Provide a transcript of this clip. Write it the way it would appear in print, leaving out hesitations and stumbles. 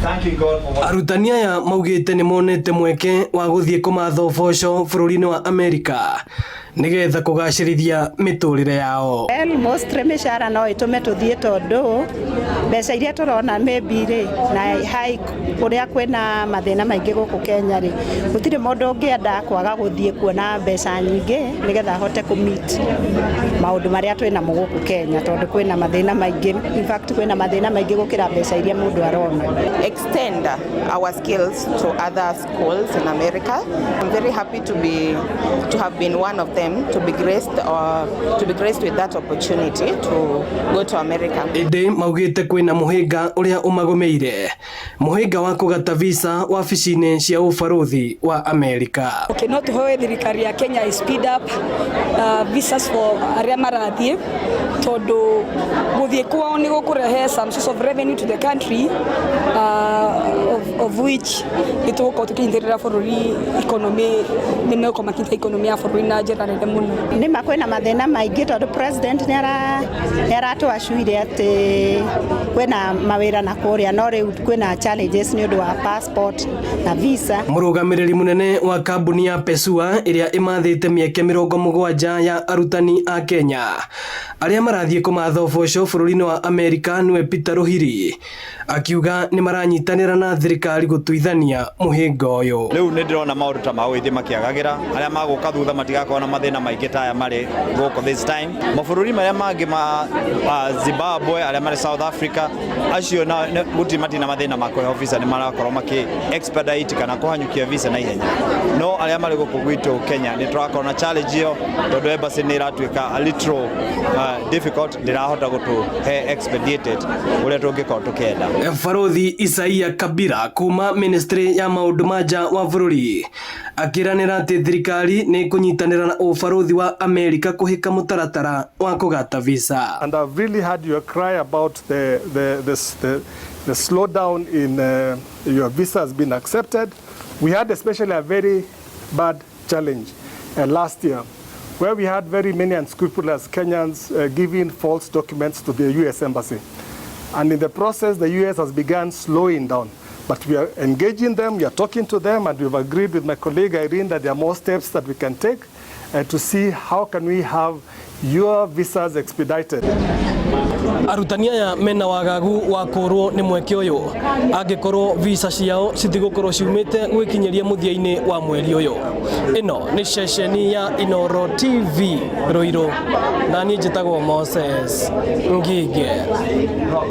Thanking God for what Arutani aya maugĩte nĩ monete mweke wa gũthiĩ kũmatha ũboco bũrũri-inĩ wa Amerika nĩgetha kũgacĩrithia mĩtũrĩre yao. Well, mostly mĩcara no ĩtũme tũthiĩ tondũ mbeca iria tũrona maybe rĩ na high kũrĩa kwĩna mathĩna maingĩ gũkũ Kenya rĩ, gũtirĩ mũndũ ũngĩenda kwaga gũthiĩ kuona mbeca nyingĩ nĩgetha ahote kũ meet maũndũ marĩa twĩnamo gũkũ Kenya, tondũ kwĩna mathĩna maingĩ. In fact, kwĩna mathĩna maingĩ gũkĩra mbeca iria mũndũ arona. Extend our skills to other schools in America. I'm very happy to have been one of them to be graced with that opportunity to go to America. Ĩndĩ maugĩte kwĩna mũhĩnga ũrĩa ũmagũmĩire, mũhĩnga wa kũgata visa wabici-inĩ cia ũbarũthi wa Amerika. Okay, no tuhoe thirikari ya Kenya speed up visas for arĩa marathiĩ, tondũ gũthiĩ kwao nĩ gũkũrehe some source of revenue to the country, of which nĩ tũgũkorwo tũkĩnyitĩrĩra bũrũri economy, nĩ megũkorwo makĩnyita economy ya bũrũri na njĩra nene mũno. Nĩma kwĩna mathĩna maingĩ tondũ president nĩ aratwacuire atĩ kwĩna mawĩra na kũrĩa, no rĩu kwĩna challenges nĩ ũndũ wa passport na visa. Mũrũgamĩrĩri mũnene wa kambuni ya Pesua ĩrĩa ĩmathĩte mĩeke 70 ya arutani a Kenya arĩa marathiĩ kũmatha ũboco bũrũri-inĩ wa Amerika, nĩwe Peter Ruhiri, akiuga nĩ maranyitanĩra na thirikari gũtuithania mũhĩnga ũyũ. Rĩu nĩ ndĩrona maũndũ ta ma ũgĩthiĩ makĩagagĩra, arĩa magũka thutha matigakorwo na mathĩna maingĩ ta aya marĩ gũkũ this time. Mabũrũri marĩa mangĩ ma Zimbabwe, arĩa marĩ South Africa, acio na gũtirĩ, matina mathĩna ma kũheo visa, nĩ marakorwo makĩ expedite kana kũhanyũkia visa na ihenya. No arĩa marĩ gũkũ gwitũ Kenya nĩ tũrakorwo na challenge ĩyo, tondũ embassy nĩ ĩratuĩka a little difficult, ndĩrahota gũtũhe expedited ũrĩa tũngĩkorwo tũkĩenda. Barothi Isaia Kabira kuma ministry ya maũndũ ma nja wa bũrũri akĩranĩra atĩ thirikari nĩ ĩkũnyitanĩra na ũbarũthi wa Amerika kũhĩka mũtaratara wa kũgata visa. And I've really heard your cry about the slowdown in your visa has been accepted. We had especially a very bad challenge last year, where we had very many unscrupulous Kenyans giving false documents to the US Embassy. And in the process, the US has begun slowing down. But we are engaging them, we are talking to them, and we've agreed with my colleague Irene that there are more steps that we can take to see how can we have your visas expedited. Arutani aya mena wagagu wa kũrwo nĩ mweke ũyũ angĩkorwo visa ciao citigũkorwo ciumĩte gwĩkinyĩria mũthia-inĩ wa mweri ũyũ. Ĩno nĩ ceceni ya Inoro TV Ruiru, na niĩ njĩtagwo Moses Ngige.